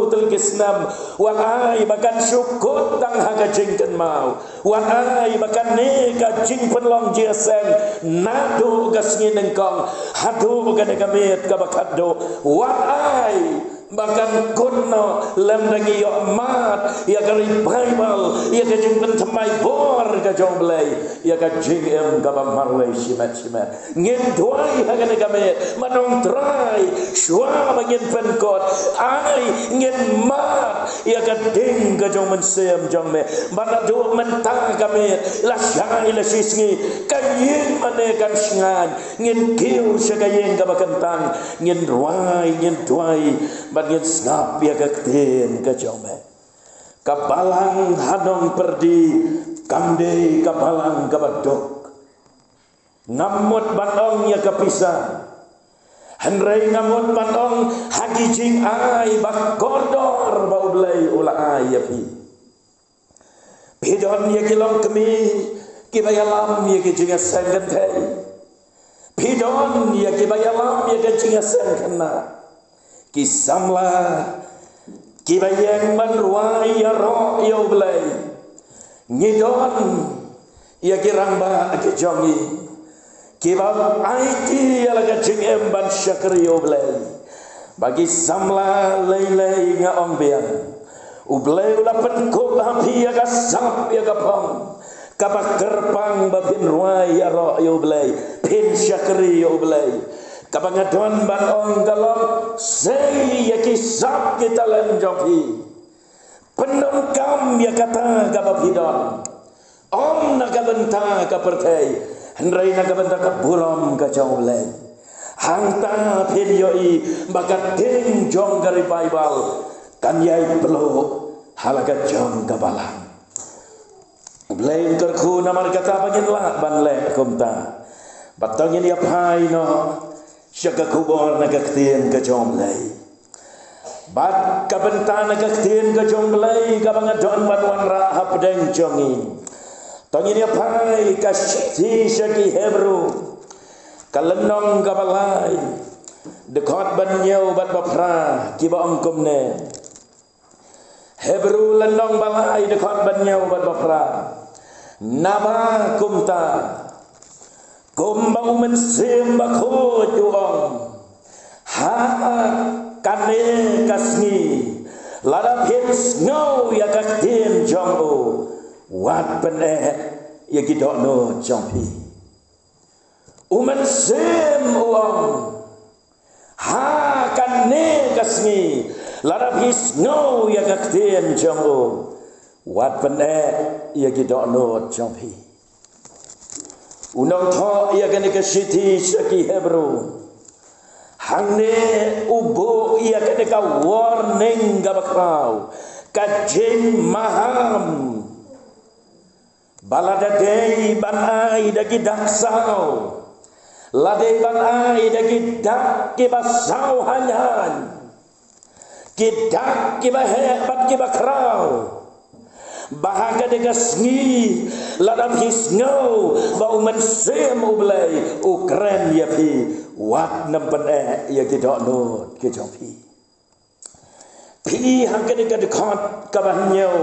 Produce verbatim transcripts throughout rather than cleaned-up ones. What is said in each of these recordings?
Tul ki snem, wat ai ba kan shu kut tang ha ka jingkynmaw. Wat ai ba kane ka jingpynlong jingïaseng naduh ka sngi nyngkong haduh kane ka miet kaba khatduh. Wat ai ba kan kut noh lymda ngi ïoh mad ïa ka revival, ïa ka jingpynthymmai bor ka jong U Blei, ïa ka jingim kaba marwei shimet shimet. Ngin duwai ha kane ka miet, ma Nongtrai, shuwa ba ngin pynkut, ai ngin mad ïa ka ding ka jong u Mynsiem jong me. Bad naduh mynta ka miet, lashai lashisngi, ka ïing mane kan shngaiñ, ngin kiew sha ka ïing kaba kyntang, ngin rwai, ngin duwai, bad ngin sngap ïa ka ktien ka jong me. Ka balang ha Nongpyrdi kam dei ka balang kaba duk. Ngam mut ban ong ïa ka pisa, hynrei nga mut ban ong ha ki jingai ba kordor ba U Blei u la ai ïa phi. Phi don ïa ki longkmie kiba ïalam ïa ki jingïaseng kynthei. Phi don ïa kiba ïalam ïa ki jingïaseng khynnah. Ki samla kiba ïeng ban rwai ïaroh ïa U Blei. Ngi don ïa ki rangbah ki jong ngi kiba aiti ïa la ka jingim ban shakri ïa U Blei. Ba ki samla lei lei nga ong biang, U Blei u la pynkup ha phi ïa ka sap ïa ka phong kaba kyrpang ba phin rwai ïaroh ïa U Blei, phin shakri ïa U Blei. Kaba nga don ban ong ka long, sei ïa ki sap ki talent jong phi. Pyndonkam ïa kata kaba phi don. Ym na ka bynta ka pyrthei, hynrei na ka bynta ka burom ka jong U Blei. Hangta phin ïohi ba ka ding jong ka revival kan ïai pynlong ha la ka jong ka balang. U Blei un kyrkhu namar kata ba ngin lah ban leh kumta. Bad to ngin ïa phai noh sha ka khubor na ka ktien ka jong U Blei. Bad ka bynta na ka ktien ka jong U Blei kaba nga don ban wanrah hapdeng jong ngi, to ngin ïa phai ka shithi sha ki Hebru, ka lynnong kaba lai, dkhot ba hynñiew bad ba phra, kiba ong kumne. Hebru lynnong ba lai, dkhot ba hynñiew bad ba phra. Naba kumta, kumba U Mynsiem Bakhuid u ong, ha kane ka sngi, lada phin sngew ïa ka ktien jong u, wat pyneh ïa ki dohnud jong phi. U Mynsiem u ong, ha kane ka sngi, lada phi sngew ïa ka ktien jong u, wat pyneh ïa ki dohnud jong phi. U nongthoh ïa kane ka shithi sha ki Hebru, hangne u buh ïa kane ka warning kaba khraw, ka jingmaham. Ba lada dei ban ai da ki dak saw, lada dei ban ai da ki dak kiba saw hynhyn, ki dak kiba heh bad kiba khraw, ba ha kane ka sngi, lada phi sngew ba U Mynsiem U Blei u kren ïa phi, wat nym pyneh ïa ki dohnud ki jong phi. Phi, ha kane ka dkhot kaba hynñiew,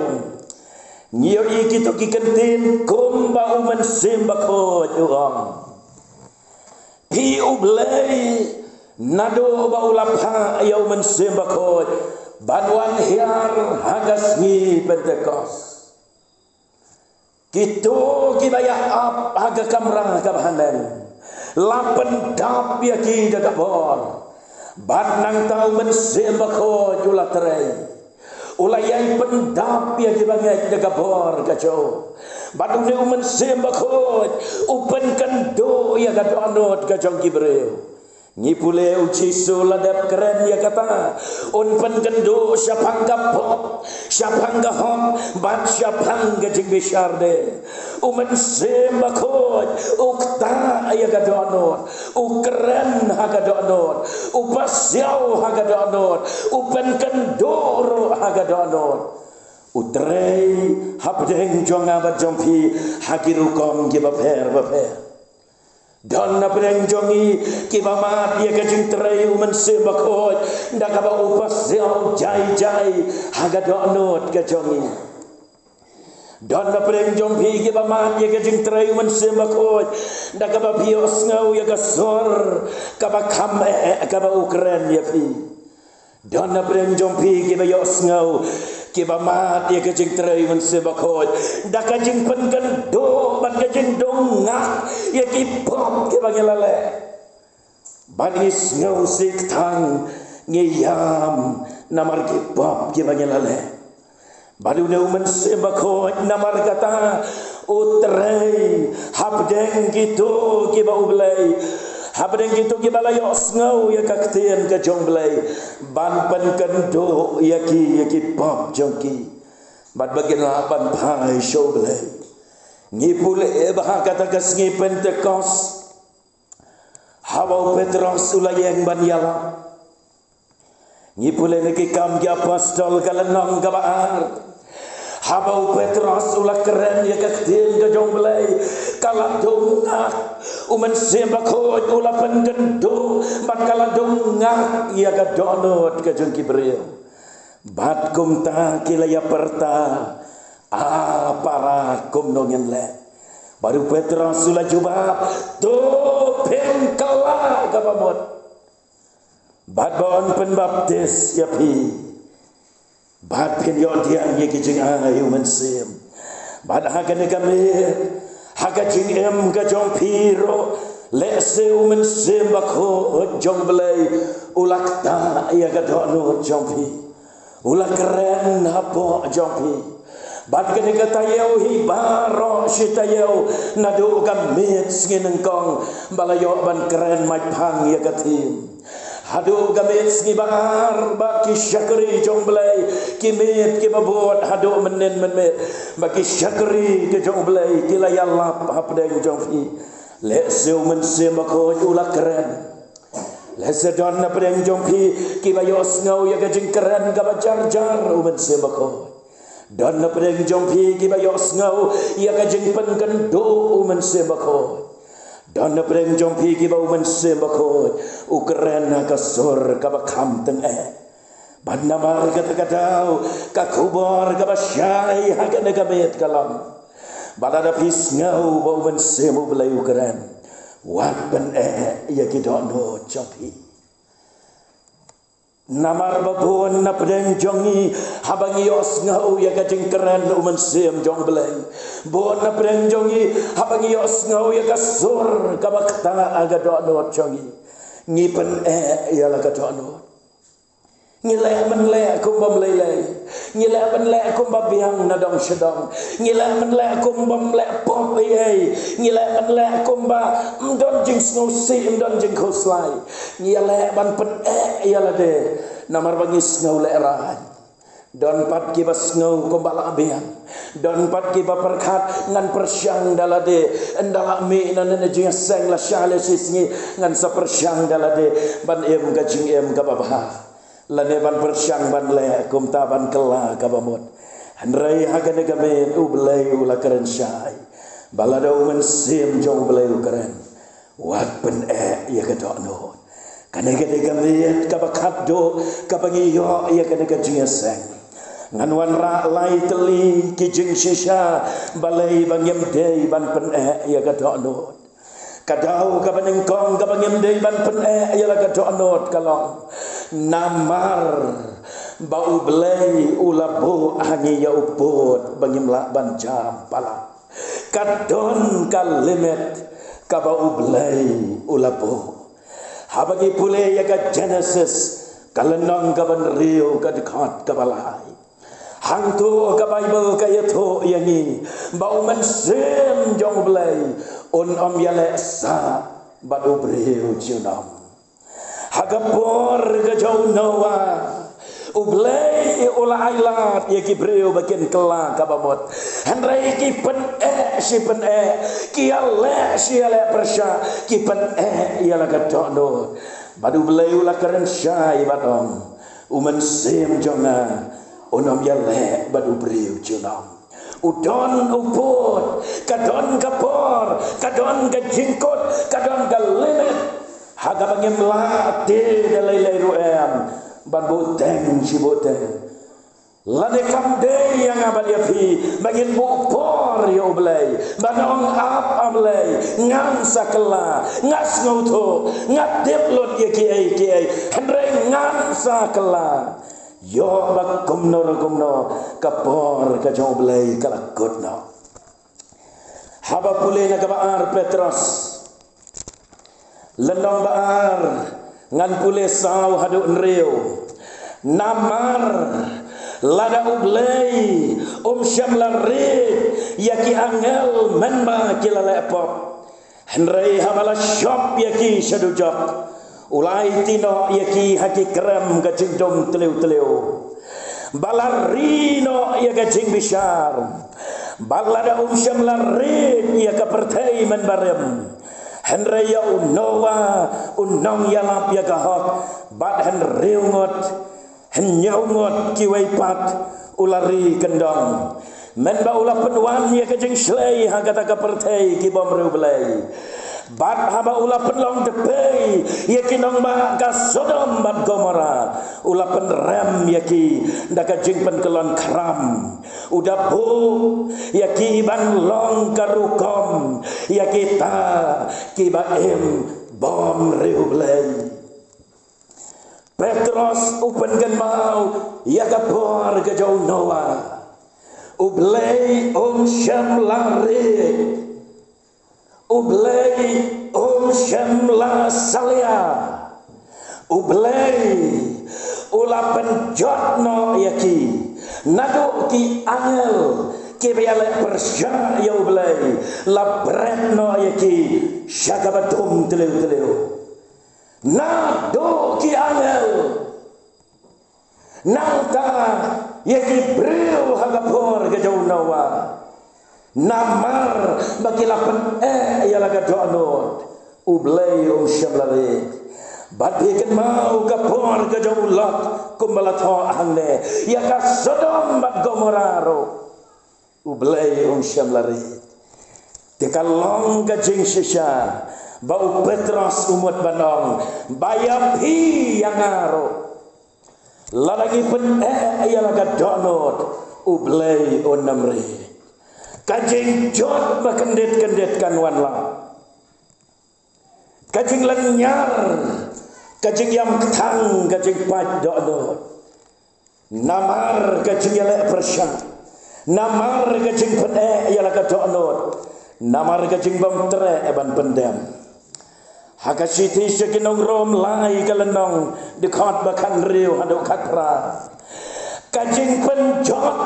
ngi ïohi kito ki kyntien kumba U Mynsiem Bakhuid u ong. Phi, U Blei naduh ba u la phah ïa U Mynsiem Bakhuid ban wan hiar ha ka sngi Pentekost. Kito kiba ïa ap ha ka kamra kaba haneng la pyndap ïa ki da ka bor. Bad nangta U Mynsiem Bakhuid u la trei, u la ïai pyndap ïa kiba ngeit da ka bor ka jong u. Bad une U Mynsiem Bakhuid u pynkynduh ïa ka dohnud ka jong ki briew. Ngi pule U Jisu la dep kren ïa kata, un pynkynduh shaphang ka pop, shaphang ka hok bad shaphang ka jingbishar de. U Mynsiem Bakhuid u ktah ïa ka dohnud, u kren ha ka dohnud, u pasiaw ha ka dohnud, u pynkynduh ruh ha ka dohnud. U trei hapdeng jong nga bad jong phi ha ki rukom kiba pher bapher. Don napdeng jong ngi kiba mad ïa ka jingtrei u Mynsiem Bakhuid da kaba u pasiaw jai jai ha ka dohnud ka jong ngi. Don napdeng jong phi kiba mad ïa ka jingtrei u Mynsiem Bakhuid da kaba phi ïohsngew ïa ka sur kaba kham eh eh kaba u kren ïa phi. Don napdeng jong phi kiba ïohsngew kiba mad ïa ka jingtrei u Mynsiem Bakhuid da ka jingpynkynduh bad ka jingdongak ïa ki pop kiba ngi la leh. Bad ngi sngewsih tang ngi ïam namar ki pop kiba ngi la leh. Bad une u Mynsiem Bakhuid namar kata u trei hapdeng kito kiba u Blei, hapdeng kito kiba la ïohsngew ïa ka ktien ka jong u Blei ban pynkynduh ïa ki ïa ki pop jong ki. Bad ba kin lah ban phai sha u Blei. Ngi pule ba ha kata ka sngi Pentekost, haba u Petros u la ïeng ban ïalap. Ngi pule na Ki Kam ki Apostol ka lynnong kaba ar. Haba u Petros u la kren ïa ka ktien ka jong u Blei, ka la dongak, u Mynsiem Bakhuid u la pynkynduh bad ka la dongak ïa ka dohnud ka jong ki briew. Bad kumta ki la ïa pyrta, a para, kumno ngin leh? Bad u Petros u la jubab, to phin kylla kaba mut. Bad ba yn pynbaptis ïa phi. Bad phin ïoh diang ïa ki jingai u Mynsiem. Bad ha kane ka miet, ha ka jingim ka jong phi ruh, lehse u Mynsiem Bakhuid jong u Blei u la ktah ïa ka dohnud jong phi. U la kren hapoh jong phi. Bad kane ka taïew hi baroh shi taïew naduh ka miet sngi nyngkong ba la ïoh ban kren mait phang ïa ka thim. Haduh ka miet sngi ba ar ba ki shakri jong u Blei ki miet kiba bud haduh mynnin mynmiet ba ki shakri ki jong u Blei ki la ïalap hapdeng jong phi. Lehse u Mynsiem Bakhuid u la kren. Lehse don napdeng jong phi kiba ïohsngew ïa ka jingkren kaba jar jar u Mynsiem Bakhuid. Don napdeng jong phi kiba ïohsngew ïa ka jingpynkynduh u Mynsiem Bakhuid. Don napdeng jong phi kiba u Mynsiem Bakhuid u kren ha ka sur kaba kham tyngeh. Bad namar kata ka daw ka khubor kaba shai ha kane ka miet ka long, ba lada phi sngew ba u Mynsiem u Blei u kren, wat pyneh ïa ki dohnud jong phi. Namar ba bun napdeng jong ngi haba ngi ïohsngew ïa ka jingkren u Mynsiem jong u Blei, bun napdeng jong ngi haba ngi ïohsngew ïa ka sur kaba ktah ha ka dohnud jong ngi, ngi pyneh ïa la ka dohnud. Ngi leh ban leh kumba ym lei lei. Ngi leh ban leh kumba biang na dong sha dong. Ngi leh ban leh kumba ym leh pop ei ei. Ngi leh ban leh kumba ym don jingsngewsih, ym don jingkhuslai. Ngi leh ban pyneh ïa lade namar ba ngi sngew lehrain. Don pat kiba sngew kumba la biang. Don pat kiba pyrkhat ngan pyrshang da lade, ynda la mih na ne jingïaseng la shah la shi sngi ngan sa pyrshang da lade ban im ka jingim kaba bha. Lane ban pyrshang ban leh kumta ban kylla kaba mut. Hynrei ha kane ka miet u Blei u la kren shai ba lada u Mynsiem jong u Blei u kren, wat pyneh ïa ka dohnud. Kane ka dei ka miet kaba khatduh kaba ngi ïoh ïa kane ka jingïaseng. Ngan wanrah lai tylli ki jingshisha balei ba ngim dei ban pyneh ïa ka dohnud. Ka daw kaba nyngkong kaba ngim dei ban pyneh ïa la ka dohnud ka long namar ba u Blei u la buh ha ngi ïa u pud ba ngim lah ban jam palat. Ka don ka limit kaba u Blei u la buh. Haba ngi pule ïa ka Genesis ka lynnong kaba hynriew ka dkhot kaba lai. Hangto ka Baibl ka ïathuh ïa ngi ba u Mynsiem jong u Blei un ym ïaleh sah bad u briew junom. Ha ka por ka jong u Noah, u Blei u la ailad ïa ki briew ba kin kylla kaba mut. Hynrei ki pyneh shi pyneh, ki ïaleh shi ïaleh pyrshah, ki pyneh ïa la ka dohnud. Bad u Blei u la kren shai bad ong, u Mynsiem jong nga un ym ïaleh bad u briew junom. U don u pud, ka don ka por, ka don ka jingkut, ka don ka limit. Ha kaba ngim lah te da lei lei ruh em ban buhteng shi buhteng. Lane kam dei ïa nga bad ïa phi ba ngin buh por ïa U Blei, ban ong, Ap, A Blei, ngan sa kylla, nga sngewthuh, nga tip lut ïa kiei kiei, hynrei ngan sa kylla. Ïoh ba kumno ruh kumno, ka por ka jong U Blei ka la kut noh. Haba pule na kaba ar Petros, lynnong ba ar, ngan pule saw haduh hynriew. Namar lada U Blei um shym la rieh ïa ki angel mynba ki la leh pop, hynrei haba la shop ïa ki sha dujok, u la aiti noh ïa ki ha ki krem ka jingdum tliw tliw. Ba la ri noh ïa ka jingbishar. Bad lada um shym la rieh ïa ka pyrthei mynbarim, hynrei ïa u Noah, u nongïalap ïa ka hok, bad hynriew ngut, hynñiew ngut kiwei pat u la ri kyndong. Mynba u la pynwan ïa ka jingshlei ha kata ka pyrthei ki bym riewblei. Bad haba u la pynlong dpei ïa ki nongbah ka Sodom bad Gomora, u la pynrem ïa ki da ka jingpynkyllon khram. U da buh ïa ki ban long ka rukom ïa kita kiba im bym riewblei. Petros u pynkynmaw ïa ka por ka jong u Noah. U Blei um shym la rieh. U Blei um shym la salia. U Blei u la pynjot noh ïa ki. Naduh ki angel kiba ïaleh pyrshah ïa U Blei, la bret noh ïa ki sha kaba dum tliw tliw. Naduh ki angel. Nangta ïa ki briew ha ka por ka jong u Noah. Namar ba ki la pyneh ïa la ka dohnud, U Blei um shym la rieh. Bad phi kynmaw ka por ka jong u Lot kumba la thoh hangne, ïa ka Sodom bad Gomora ruh U Blei um shym la rieh. Te ka long ka jingshisha ba u Petros u mut ban ong ba ïa phi ïa nga ruh, lada ngi pyneh ïa la ka dohnud, U Blei un ym rieh. Ka jingjot ba kyndit kyndit kan wan lang. Ka jinglynñiar, ka jingïam kthang, ka jingpait dohnud. Namar ka jingïaleh pyrshah, namar ka jingpyneh ïa la ka dohnud, namar ka jingbymtreh ban pyndem. Ha ka shithi sha ki nong Rom lai ka lynnong, dkhot ba khathynriew haduh khatphra. Ka jingpynjot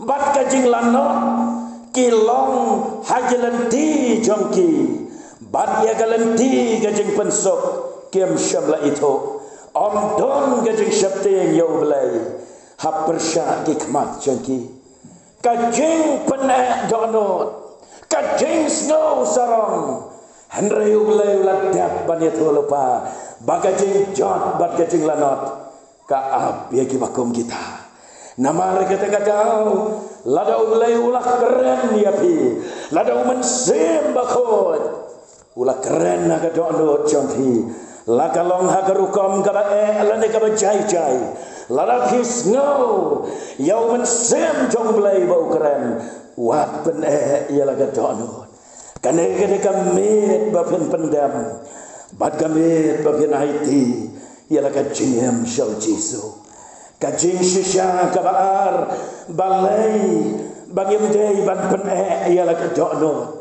bad ka jinglanot ki long ha ki lynti jong ki, bad ïa ka lynti ka jingpynsuk kim shym la ithuh. Ym don ka jingsheptieng ïa U Blei ha pyrshah ki khmat jong ki. Ka jingpyneh dohnud, ka jingsngew sarong, hynrei U Blei u la dep ban ïathuh lypa ba ka jingjot bad ka jinglanot ka ap ïa kiba kum kita. Namar kata ka daw, lada U Blei u la kren ïa phi, lada U Mynsiem Bakhuid u la kren ha ka dohnud jong phi, la ka long ha ka rukom kaba eh lane kaba jai jai, lada phi sngew ïa U Mynsiem jong U Blei ba u kren, wat pyneh ïa la ka dohnud. Kane ka dei ka miet ba phin pyndem bad ka miet ba phin aiti ïa la ka jingim sha U Jisu. Ka jingshisha kaba ar, balei ba ngim dei ban pyneh ïa la ka dohnud?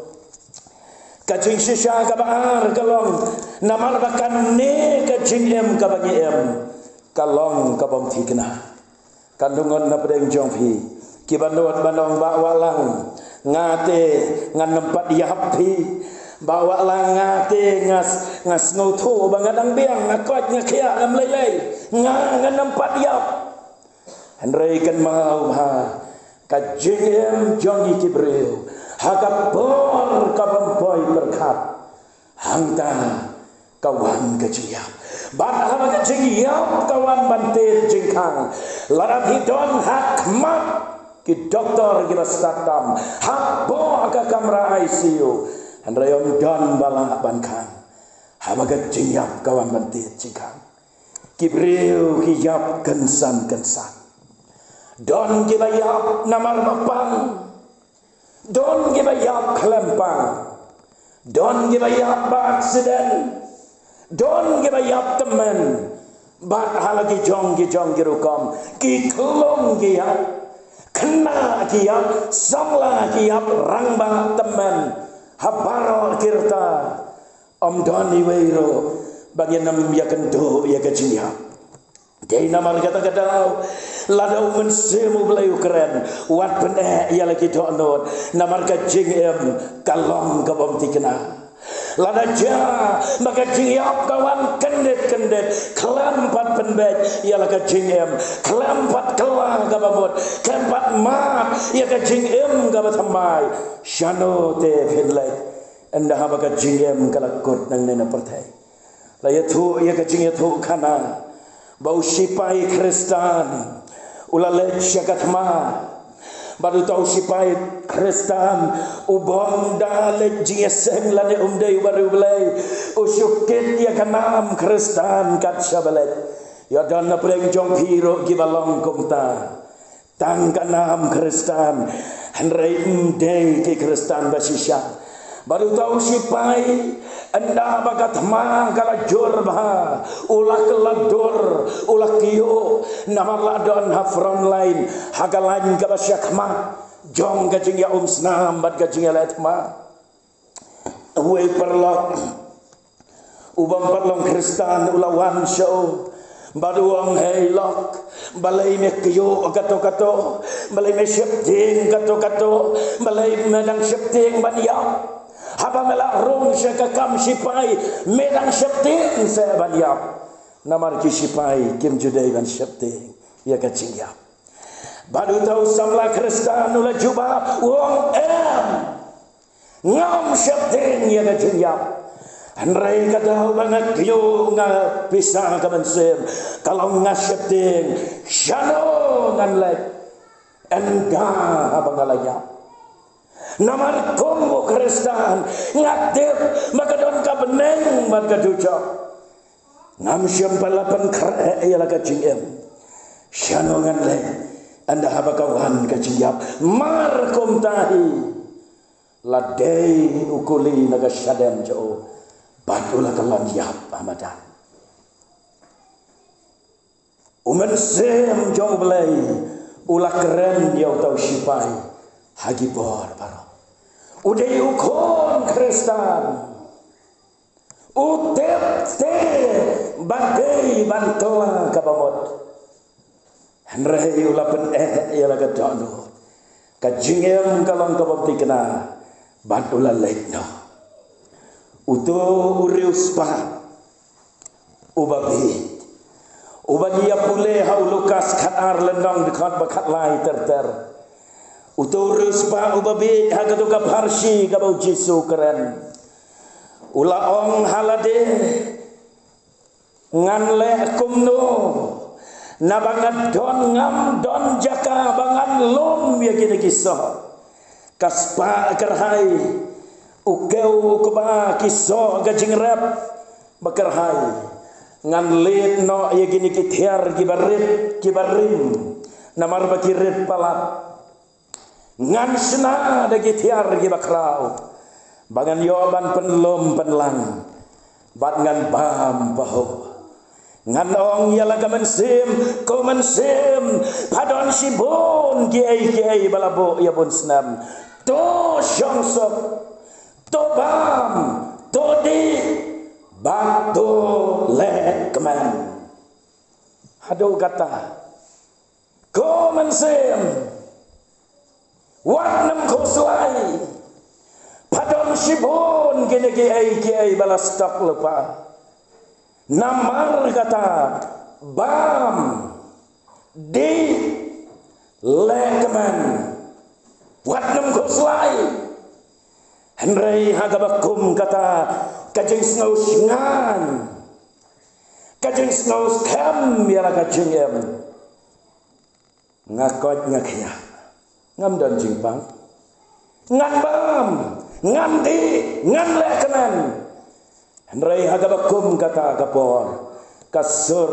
Ka jingshisha kaba ar ka long namar ba kane ka jingim kaba ngi im ka long ka bym thikna. Kan dang ngon na pdeng jong phi kiba nud ban ong, Bah Wahlang, nga te ngan ym pat ïap phi. Bah Wahlang, nga te nga s-, nga sngewthuh ba nga dang biang, nga koit, nga khiah, ngam lei lei. Nga ngan ym pat ïap. Hynrei kynmaw bha, ka jingim jong ngi ki briew ha ka por ka bym poi pyrkhat, hangta ka wan ka jingïap. Bad haba ka jingïap ka wan ban tied jingkhang, lada phi don ha khmat Ki doktor kiba stad tam hapoh ka kamra I C U. Hynrei ym don ba lah ban khang haba ka jingïap ka wan ban tied jingkhang. Ki briew ki ïap kynsan kynsan. Don kiba ïap namar ba pang. Don kiba ïap khlem pang. Don kiba ïap ba aksiden. Don kiba ïap tymmen. Bad ha la ki jong ki jong ki rukom, ki khlung ki ïap, khynnah ki ïap, samla ki ïap, rangbah tymmen. Ha baroh ki rta ym don iwei ruh ba ngin ym ïakynduh ïa ka jingïap. Dei namar kata ka daw, lada U Mynsiem U Blei u kren, wat pyneh ïa la ki dohnud, namar ka jingim ka long ka bym thikna. Lada jia ba ka jingïap ka wan kyndit kyndit, khlem pat pynbeit ïa la ka jingim, khlem pat kylla kaba mut, khlem pat mad ïa ka jingim kaba thymmai, shano te phin leit, ynda haba ka jingim ka la kut nangne na pyrthei. La ïathuh ïa ka jingïathuhkhana ba u sipai Khristan u la leit sha ka thma. Bad uta u sipai Khristan u bym da leit jingïaseng lane um dei uba riewblei. U shu kit ïa ka nam Khristan kat shaba leit. Ïa don na pdeng jong phi ruh kiba long kumta. Tang ka nam Khristan, hynrei ym dei ki Khristan ba shisha. Bad uta u sipai, ynda ba ka thma ka la jur bha, u la kylla dur, u la kyiuh, namar la don ha front line, ha ka lain kaba shakhmat jong ka jingïaumsnam bad ka jingïaleh thma. Uwei u paralok u bym pat long Khristan u la wan sha u bad u ong, "Hei lok, balei me kyiuh kato kato, balei me sheptieng kato kato, balei me dang sheptieng ban ïap? Haba me la rung sha ka kam sipai me dang sheptieng seh ban ïap." Namar ki sipai kim ju dei ban sheptieng ïa ka jingïap. Bad uta u samla Khristan u la jubab u ong, "Em, ngam sheptieng ïa ka jingïap. Hynrei ka daw ba nga kyiuh, nga pisa ka mynsiem, ka long nga sheptieng shano ngan leit ynda haba nga la ïap. Namar kum u Khristan nga tip ba ka don ka bneng bad ka dujok. Ngam shym pat la pynkhreh ïa la ka jingim shano ngan leit ynda haba ka wan ka jingïap. Mar kumta hi, la dei u kuli na ka shadem jong u bad u la kyllon ïap ha madan." U Mynsiem jong U Blei u la kren ïa uta u sipai ha ki bor baroh. U dei u khun Khristan. U tip te ba dei ban kylla kaba mut. Hynrei u la pyneh ïa la ka dohnud. Ka jingim ka long kaba bymthikna bad u la leit noh. Uto u riewspah uba bieit, uba ngi ïa pule ha u Lukas khatar lynnong dkhot ba khatlai ter ter. Uto u riewspah uba bieit ha kato ka pharshi kaba u Jisu u kren, u la ong ha lade, "Ngan leh kumno, naba nga don, ngam don jaka ba ngan lum ïa kine ki soh." Ka spah kyrhai, u kew kba ki soh ka jingrep ba kyrhai. "Ngan lied noh ïa kine ki thiar kiba rit kiba rim, namar ba ki rit palat. Ngan shna da ki thiar kiba khraw, ba ngan ïoh ban pynlum pynlang, bad ngan bam pahuh. Ngan ong ïa la ka mynsiem, ko mynsiem, pha don shibun kiei kiei ba la buh ïa bun snem. To shong suk, to bam, to dih, bad to leh kmen." Haduh katta, ko mynsiem, wat nym khuslai. Pha don shibun kine kiei kiei ba la stok lypa. Namar kata, bam, dih, leh kmen. Wat nym khuslai. Hynrei ha kaba kum kata, ka jingsngew shngaiñ, ka jingsngew skhem ïa la ka jingim, nga koit nga khiah. Ngam don jingpang. Ngan bam, ngan dih, ngan leh kmen. Hynrei ha kaba kum kata ka por, ka sur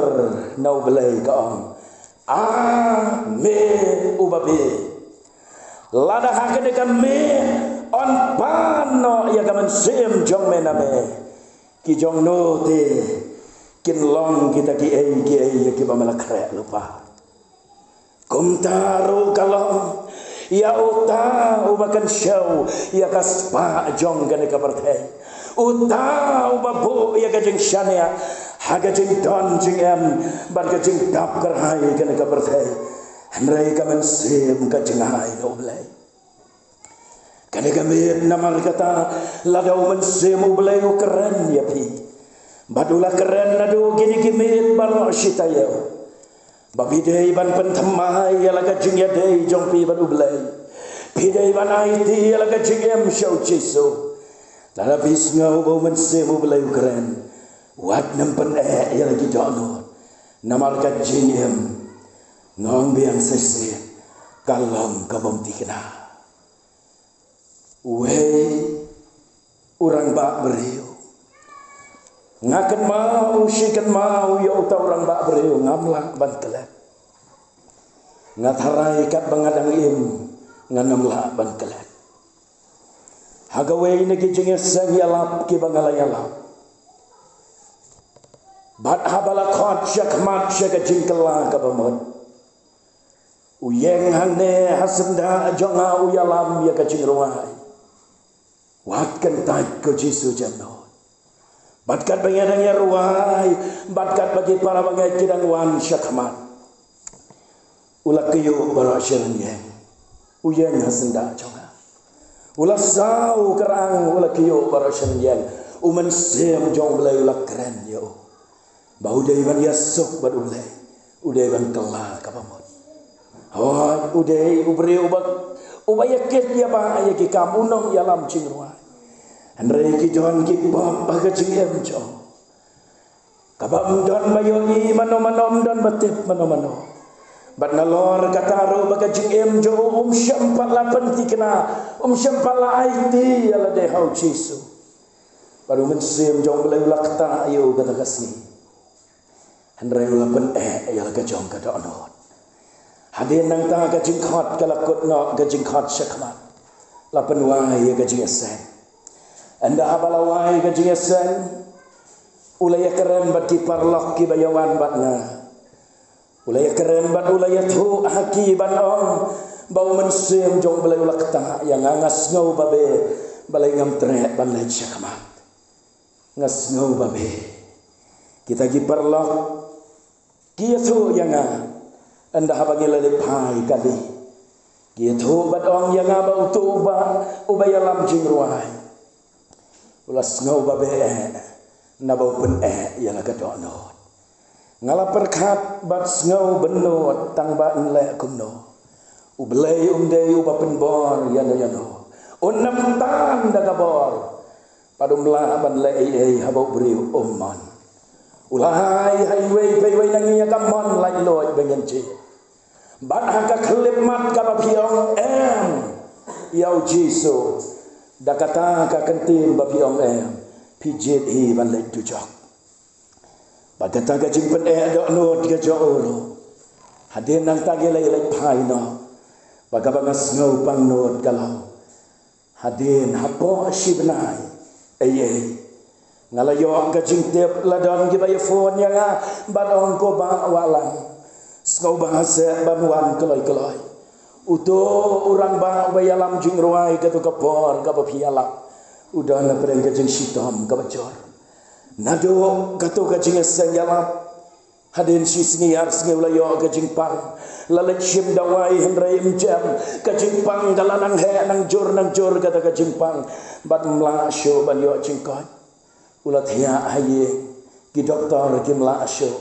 na U Blei ka ong, A me uba bieit, lada ha kane ka miet yn pan noh ïa ka mynsiem jong me na me, ki jong no te kin long kita kiei kiei ïa kiba me la khreh lypa. Kumta ruh ka long ïa uta uba kynshew ïa ka spah jong kane ka pyrthei, uta uba buh ïa ka jingshaniah ha ka jingdon jingem bad ka jingdap kyrhai kane ka pyrthei. Hynrei ka mynsiem ka jngai na U Blei. Kane ka miet namar kata, lada U Mynsiem U Blei u kren ïa phi, bad u la kren naduh kine ki miet baroh shi taïew, ba phi dei ban pynthymmai ïa la ka jingïadei jong phi bad U Blei. Phi dei ban aiti ïa la ka jingim sha U Jisu. Lada phi sngew ba U Mynsiem U Blei u kren, wat nym pyneh ïa la ki dohnud, namar ka jingim, nga ong biang shisien, ka long ka bym thikna. Uwei u rangbah briew, nga kynmaw shi kynmaw ïa uta u rangbah briew, ngam lah ban klet. Nga tharai katba nga dang im, ngan ym lah ban klet. Ha kawei na ki jingïaseng ïalap kiba nga la ïalap, bad haba la khot shakhmat sha ka jingkylla kaba mut, u ïeng hangne ha syndah jong nga, u ïalam ïa ka jingrwai, Wat kyntait ko Jisu, jan noh. Bad katba ngi dang ïa rwai, bad katba ki para bangeit ki dang wan shakhmat, u la kyiuh baroh shi rynïeng. U ïeng ha syndah jong nga, u la saw kyrang, u la kyiuh baroh shi rynïeng. U Mynsiem jong U Blei u la kren ïa u ba u dei ban ïasuk bad U Blei, u dei ban kylla kaba mut. Hooid, u dei u briew uba, uba ïakit ïa ba ïa ki kam, u nongïalam jingrwai. Hynrei ki don ki pop ha ka jingim jong u, kaba ym don ba ïohi mano mano, ym don ba tip mano mano. Bad nalor kata ruh ba ka jingim jong u um shym pat la pynthikna, um shym pat la aiti ïa lade ha U Jisu. Bad U Mynsiem jong U Blei u la ktah ïa u kata ka sngi. Hynrei u la pyneh ïa la ka jong ka dohnud. Hadien nangta ka jingkhot ka la kut noh, ka jingkhot shakhmat. La pynwai ïa ka jingïaseng. Ynda haba la wai ka jingïaseng, u la ïakren bad ki paralok kiba ïawan bad nga. U la ïakren bad u la ïathuh ha ki ban ong ba U Mynsiem jong U Blei u la ktah ïa nga. Nga sngew babe, balei ngam treh ban leit shakhmat. Nga sngew babe. Kita ki paralok ki ïathuh ïa nga, ynda haba ngi la leit phai kali, ki ïathuh bad ong ïa nga ba uto uba, uba ïalam jingrwai, u la sngew babe eh, naba u pyneh ïa la ka dohnud. Nga la pyrkhat bad sngew bynnud, tang ba yn leh kumno, U Blei um dei uba pynbor ïano ïano. Un ym tan da ka bor. Bad um lah ban leh ei ei haba u briew um mon. U la hai ha iwei pa iwei na ngi ïa ka mon laitluid ba ngin jied. Bad ha ka khyllipmat kaba phi ong em ïa U Jisu, da kata ka kyntien ba phi ong em, phi jied hi ban leit dujok. Bad kata ka jingpyneh dohnud ka jong u ruh, hadien nangta ngi la ïaleit phai noh. Bad kaba nga sngew pangnud ka long, hadien hapoh shi bnai, ei ei, nga la ïoh ka jingtip, la don kiba ïa phone ïa nga bad ong, ko Bah Wahlang, sngewbha seh ban wan kloi kloi. Uto u rangbah uba ïalam jingrwai kato ka por kaba phi ïalap, u don hapdeng ka jingshitom kaba jur. Naduh kato ka jingïaseng ïalap, hadien shi sngi ar sngi u la ïoh ka jingpang. La leit shim dawai hynrei ym jem. Ka jingpang ka la nang heh nang jur nang jur kata ka jingpang. Bad ym lah shuh ban ïoh jingkoit. U la thiah ha ïing, ki doktor kim lah shuh.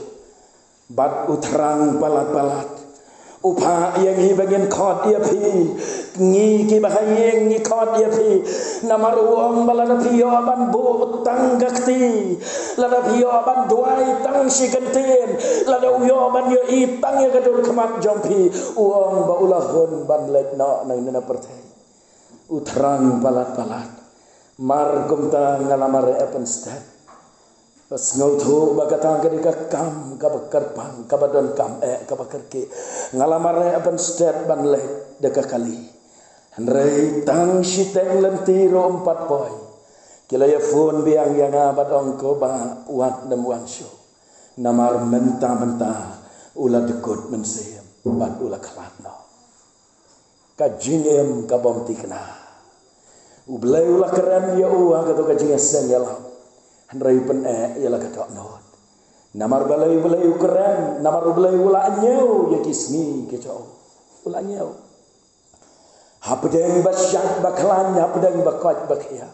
Bad u thrang palat palat. U phah ïa ngi ba ngin khot ïa phi. Ngi kiba ha ïing ngi khot ïa phi, namar u ong ba lada phi ïoh ban buh tang ka kti, lada phi ïoh ban duwai tang shi kyntien, lada u ïoh ban ïohi tang ïa ka dur khmat jong phi, u ong ba u la hun ban leit noh na kane ka pyrthei. U thrang palat palat. Mar kumta nga la mareh pynstet. Sngewthuh ba kata ka dei ka kam kaba kyrpang, kaba donkam eh, kaba kyrkieh. Nga la mareh pynstet ban leit da ka kali. Hynrei tang shiteng lynti ruh ym pat poi. Ki la ïa phone biang ïa nga bad ong ko ba wat nym wan shuh. Namar mynta mynta u la dkut mynsiem bad u la khlad noh. Ka jingim ka bym thikna. U Blei u la kren ïa u ha kato ka jingïaseng ïalam. Hynrei u pyneh ïa la ka dohnud. Namar balei U Blei u kren, namar U Blei u la ñiew ïa ki sngi ki jong u. U la ñiew. Hapdeng ba shait ba khlaiñ, hapdeng ba koit ba khiah.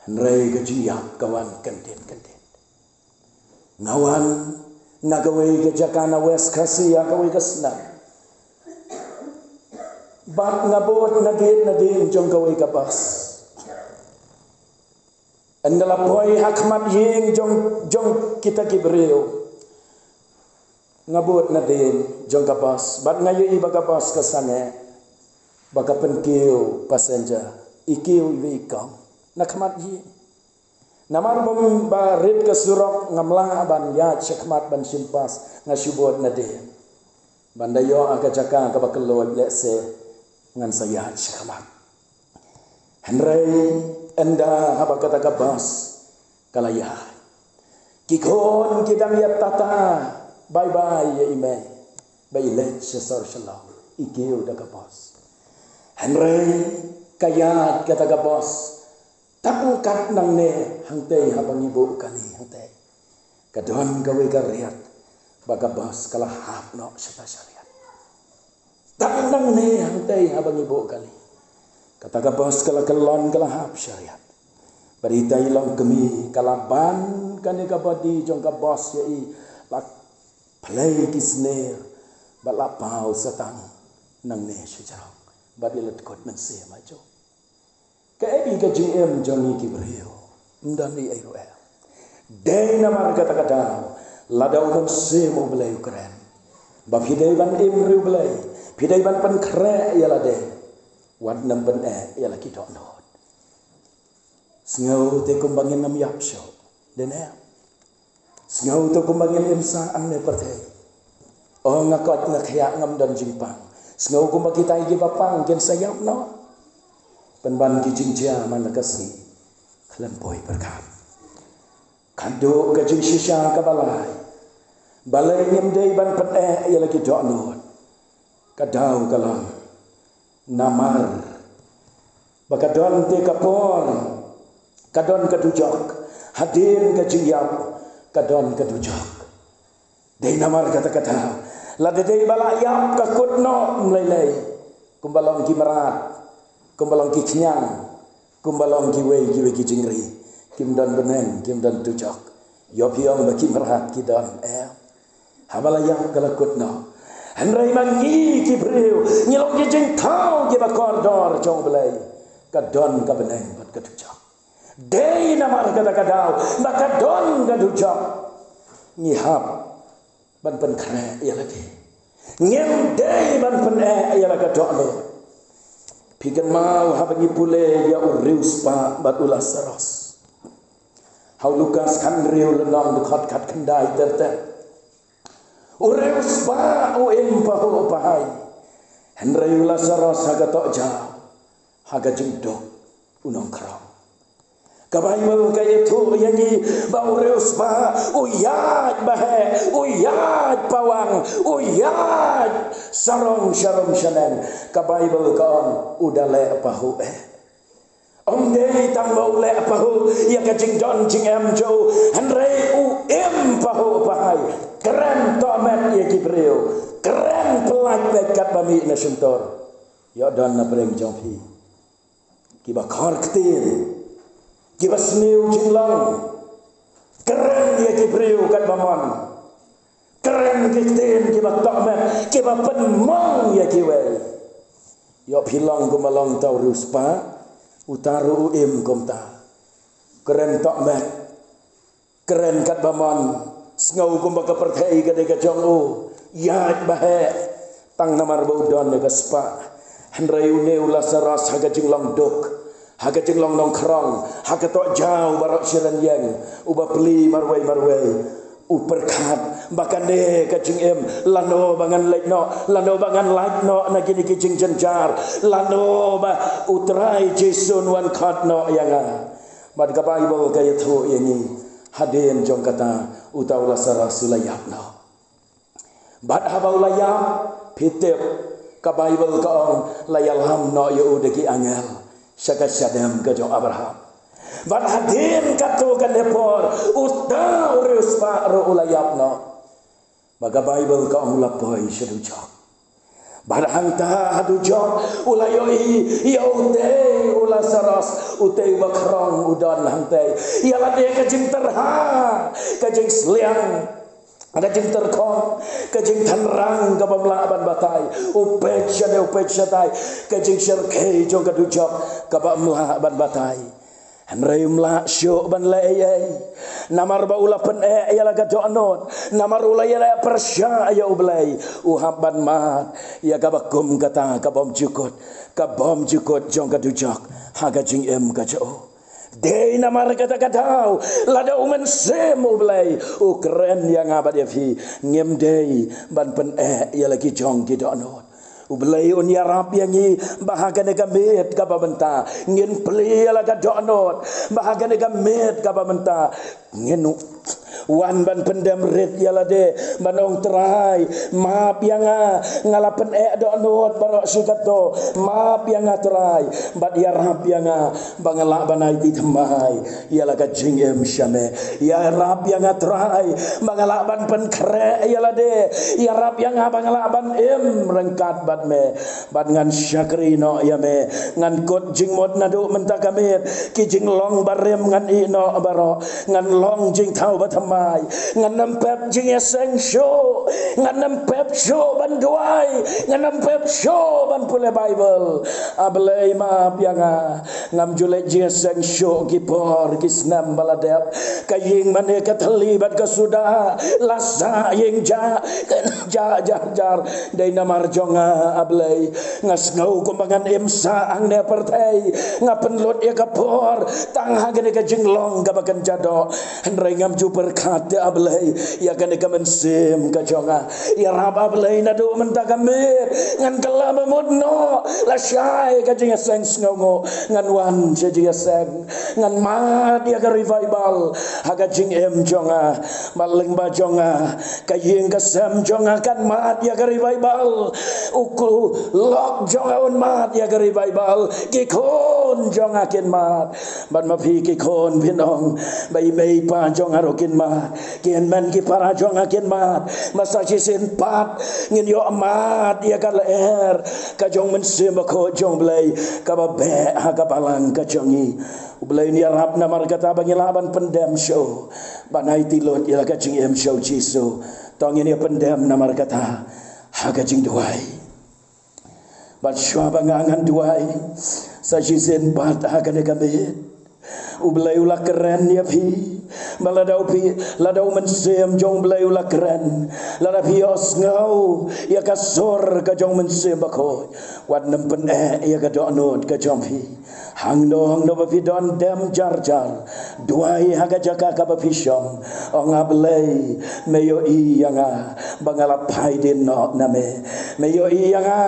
Hynrei ka jingïap ka wan kyndit kyndit. Nga wan na kawei ka jaka na West Khasi ha kawei ka snem. Bad nga bud nadien nadien jong kawei ka bus. Ynda la poi ha khmat ïing jong, jong kita ki briew. Nga bud nadien jong ka bus. Bad nga ïohi ba ka bus ka sangeh. Ba ka pynkiew passenger. I kiew iwei i kong. Na khmat ïing. Namar ba, ba rit ka surok ngam lah ban ïaid shakhmat ban shim pass, nga shu bud nadien. Ban da ïoh ha ka jaka kaba kylluid lehse ngan sa ïaid shakhmat. Hynrei ynda haba kata ka bus ka la ïaid, ki khun ki dang ïa tata bye bye ïa i mei ba i leit sha sor sha long, i kiew da ka bus. Hynrei ka ïaid kata ka bus tang kat nangne hangtei haba ngi buh kali hangtei. Ka don kawei ka riat ba ka bus ka la hap noh shata sha riat. Tang nangne hangtei haba ngi buh kali. Kata ka bus ka la kyllon ka la hap sha riat. Bad itei i long kmie ka la ban kane ka body jong ka bus ïa i, la plie ki sner bad la paw sa tang nangne sha jrong. Bad i la dkut mynsiem ha jong. Kaei ka jingim jong ngi ki briew? Ym don ei ei ruh eh. Dei namar kata ka daw, lada u Mynsiem U Blei u kren ba phi dei ban im ri U Blei, phi dei ban pynkhreh ïa lade, wat nym pyneh ïa la ki dohnud. Sngew te kumba ngin ym ïap shuh. Dei ne? Sngew te kumba ngin im sah hangne pyrthei. O nga koit nga khiah, ngam don jingpang. Sngew kumba kitai kiba pang kin sa ïap noh. Pynban ki jingjia man la ka sngi khlem poi pyrkhat. Ka dei ka jingshisha kaba lai. Balei ngim dei ban pyneh ïa la ki dohnud? Ka daw ka long namar ba ka don te ka por, ka don ka dujok. Hadien ka jingïap ka don ka dujok. Dei namar kata ka daw, lada dei ba la ïap ka kut noh ym lei lei. Kumba long ki mrad, kumba long ki khñiang, kumba long kiwei kiwei ki jingri, kim don bneng, kim don dujok. Ïoh phi ong ba ki mrad ki don, eh. Haba la ïap ka la kut noh. Hynrei ma ngi ki briew ngi long ki jingthaw kiba kordor jong U Blei. Ka don ka bneng bad ka dujok. Dei namar kata ka daw ba ka don ka dujok, ngi hap ban pynkhreh ïa lade. Ngim dei ban pyneh ïa la ka dohnud. Phi kynmaw haba ngi pule ïa u riewspah bad u Lasaros ha u Lukas khathynriew lynnong, dkhot khatkhyndai ter ter. U riewspah u im pahuh pahai, hynrei u Lasaros ha ka tohjaw, ha ka jingduk u nongkhrong. Ka Baibl ka ïathuh ïa ngi ba u riewspah u ïaid baheh, u ïaid pawang, u ïaid sarong sharum shaneng. Ka Baibl ka ong u da leh pahuh eh. Ym dei tang ba u leh pahuh ïa ka jingdon jingem jong u, hynrei u im pahuh pahai. Kren tohmet ïa ki briew, kren pyllait beit katba mih na shyntur. Ïoh don na pdeng jong phi kiba khor ktien, kiba sniew jinglong. Kren ïa ki briew katba mon. Kren ki ktien kiba tohmet, kiba pynmong ïa kiwei. Ïoh phi long kumba long uta u riewspah, uta ruh u im kumta. Kren tohmet, kren katba mon, sngew kumba ka pyrthei ka dei ka jong u, ïaid ba heh, tang namar ba u don ïa ka spah. Hynrei une u Lasaros ha ka jinglong duk, ha ka jinglong nongkhrong, ha ka tohjaw baroh shi rynïeng, uba plie marwei marwei, u pyrkhat ba kane ka jingim, lano ba ngan leit noh, lano ba ngan lait noh na kine ki jingjynjar, lano ba U Trai Jisu un wan khot noh ïa nga. Bad ka Baibl ka ïathuh ïa ngi, hadien jong kata, uta u Lasaros u la ïap noh. Bad haba u la ïap, phi tip, ka Baibl ka ong, la ïalam noh ïa u da ki angel sha ka shadem ka jong Abraham. Bad hadien katto katne por, uta u riewspah ruh u la ïap noh. Ba ka Baibl ka ong u la poi sha dujok. Bad hangta ha dujok, u la ïohi ïa utei u Lasaros, utei uba khrong u don hangtei. Ïa lade ka jingtyrha, ka jingsliang, ka jingtyrkhong, ka jingthanrang kaba ym lah ban batai. U peit shane, u peit shatai, ka jingshyrkhei jong ka dujok kaba ym lah ban batai. Hynrei um lah shuh ban leh ei ei. Namar ba u la pyneh ïa la ka dohnud, namar u la ïaleh pyrshah ïa U Blei, u hap ban mad ïa kaba kum kata, kaba ym jukut, kaba ym jukut jong ka dujok ha ka jingim ka jong u. Dei namar kata ka daw, lada U Mynsiem U Blei u kren ïa nga bad ïa phi, ngim dei ban pyneh ïa la ki jong ki dohnud. U Blei un ïarap ïa ngi ba ha kane ka miet kaba mynta ngin plie ïa la ka dohnud, ba ha kane ka miet kaba mynta ngin wan ban pyndem rit ïa lade, ban ong, Trai, map ïa nga, nga la pyneh dohnud baroh shi kato, map ïa nga Trai, bad ïarap ïa nga ba nga lah ban aiti thymmai ïa la ka jingim sha me. Ïarap ïa nga Trai ba nga lah ban pynkhreh ïa lade. Ïarap ïa nga ba nga lah ban im ryngkat bad me, bad ngan shakri noh ïa me. Ngan kut jingmut naduh mynta ka miet, ki jinglong barim ngan ïeh noh baroh. Ngan long jingthaw bathymmai, ngan ym pep jingïaseng shuh, ngan ym pep shuh ban duwai, ngan ym pep shuh ban pule Baibl. A Blei, map ïa nga. Ngam ju leh jingïaseng shuh ki por ki snem ba la dep. Ka ïing mane ka thylli bad ka suda la sah ïing jah, jah, jah, jah. Dei namar jong nga, A Blei. Nga sngew kumba ngan im sah hangne pyrthei. Nga pynlut ïa ka por tang ha kane ka jinglong kaba kynja doh. Hynrei ngam ju pyrkhat te, A Blei, ïa kane ka mynsiem ka jong nga. Ïarap, A Blei, naduh mynta ka miet ngan kylla mut noh, lashai ka jingïaseng sngewnguh, ngan wan sha jingïaseng. Ngan mad ïa ka revival ha ka jingim jong nga. Bad lyngba jong nga, ka ïing ka sem jong nga kan mad ïa ka revival. U lok jong nga un mad ïa ka revival. Ki khun jong nga kin mad. Bad ma phi ki khun phin ong ba i mei i pa jong nga ruh kin mad. Ki hynmen ki para jong nga kin mad. Ma sa shisien pat ngin ïoh mad ïa ka lyer ka jong U Mynsiem Bakhuid jong U Blei, kaba beh ha ka balang ka jong ngi. U Blei un ïarap namar kata ba ngin lah ban pyndem shuh, ban aiti lut ïa la ka jingim sha U Jisu. To ngin ïa pyndem namar kata ha ka jingduwai. Bad shuwa ba nga ngan duwai, sa shisien pat ha kane ka miet, U Blei u la kren ïa phi. Ba lada u phi, lada U Mynsiem jong U Blei u la kren, lada phi ïohsngew ïa ka sur ka jong U Mynsiem Bakhuid, wat nym pyneh ïa ka dohnud ka jong phi. Hangno hangno ba phi don, dem jar jar, duwai ha ka jaka kaba phi shong. Ong, A Blei, me ïohi ïa nga ba nga la phai dien noh na me. Me ïohi ïa nga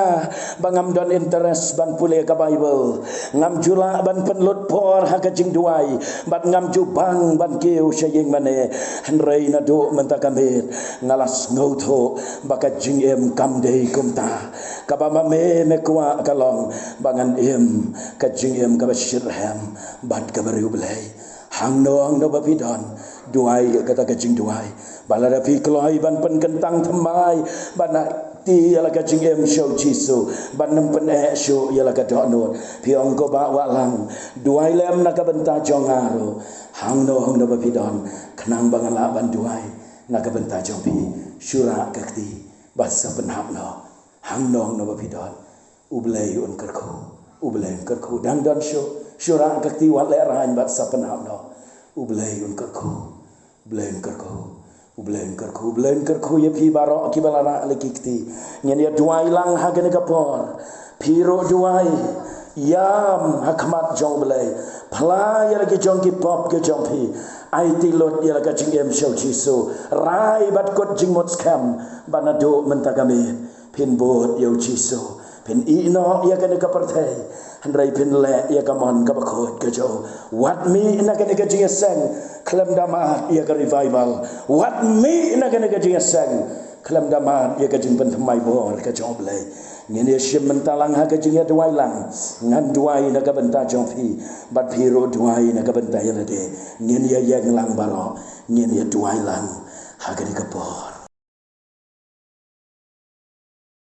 ba ngam don interest ban pule ka Baibl. Ngam ju lah ban pynlut por ha ka jingduwai, bad ngam ju bang ban kiew sha ïing mane. Hynrei naduh mynta ka miet nga la sngewthuh ba ka jingim kam dei kumta. Kaba ma me me kwah ka long ba ngan im ka jingim kaba shitrhem bad kaba riewblei. Hangno hangno ba phi don, duwai ïa kata ka jingduwai. Ba lada phi kloi ban pynkyntang thymmai, ban aiti ïa la ka jingim sha U Jisu, ban nym pyneh shuh ïa la ka dohnud, phi ong, ko Bah Wahlang, duwai lem na ka bynta jong nga ruh. Hangno hangno ba phi don, khnang ba ngan lah ban duwai na ka bynta jong phi. Shu rah ka kti bad sa pynhap noh. Hangno hangno ba phi don, U Blei un kyrkhu. U Blei un kyrkhu. Dang don shuh, shuh rah ka kti, wat leh rain bad sa pynhap noh. U Blei un kyrkhu. U Blei un kyrkhu. U Blei un kyrkhu. U Blei un kyrkhu ïa phi baroh kiba la rah la ki kti. Ngin ïa duwai lang ha kane ka por. Phi ruh duwai. Ïam ha khmat jong U Blei. Phla ïa la ki jong ki pop ki jong phi. Aiti lut ïa la ka jingim sha U Jisu. Rai bad kut jingmut skhem. Bad naduh mynta ka miet phin bud ïa U Jisu. Phin ïeh noh ïa kane ka pyrthei. Hynrei phin leh ïa ka mon kaba khuid ka jong U. Wat mih na kane ka jingïaseng khlem da mad ïa ka revival. Wat mih na kane ka jingïaseng khlem da mad ïa ka jingpynthymmai bor ka jong U Blei. Ngin ïa shim mynta lang ha ka jingïaduwai lang. Ngan duwai na ka bynta jong phi. Bad phi ruh duwai na ka bynta ïa lade. Ngin ïa ïeng lang baroh. Ngin ïa duwai lang ha kane ka por.